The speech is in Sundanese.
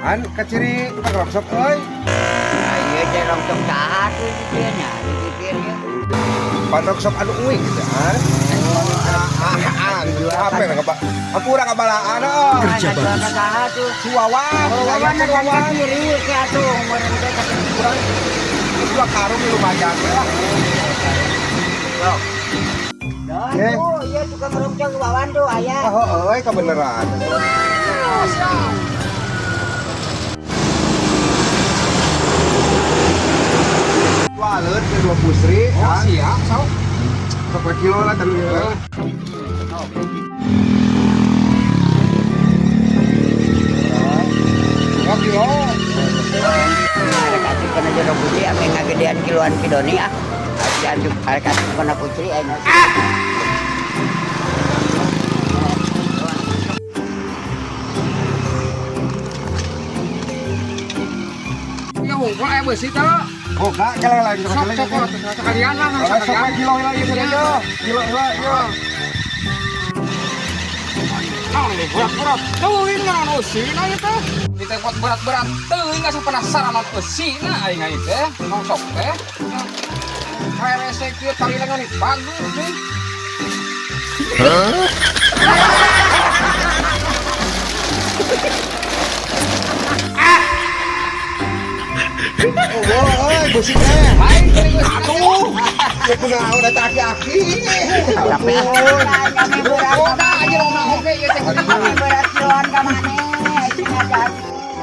An kaciri tukang rongsok euy. Nah, ieu teh rongsok saha tuh di dieu nya, di bibir ieu. Pan rongsok anu uing gitu an. Apa yang ngaba? Ampura kabalaan oh. Kerja bagus. Saha tuh? Si Wawan, Oh, Wawan si kan Wawan. kaciri ke atuh meureun teh kaciri. Kurang dua karung lumayan lah. Sok. Dah, Eh. tuh, ieu tukang rongsok Wawan tuh aya. Oh, euy kebeneran. Dua aleut ke dua pusri, Oh, kan? siap, sok. Sok we kilo lah tadi. Dua kilo. Ada kasih kana jero putri ame ngagedean kiloan kidoni ah. Ada ada kasih kana putri aing. Ya wungkul aya beusi teh. Oh, kak, kala lagi Sok sok sekalian lah, Sok we sekalian. kilo lah ieu saja. Kilo lah ieu. Naon ini berat-berat teuing naon eusina ieu teh. Ditepot berat-berat teuing asa penasaran naon eusina aing aing teh. Rongsok teh. Rerese kieu talilengan bagus nih. Oh, euy, beusi teh. Lain dari eusina. Atuh. Ya kunaon eta aki-aki. Tapi Boda aja rona oge ieu teh. Ame berat kiloan ka maneh. Aing ngajak.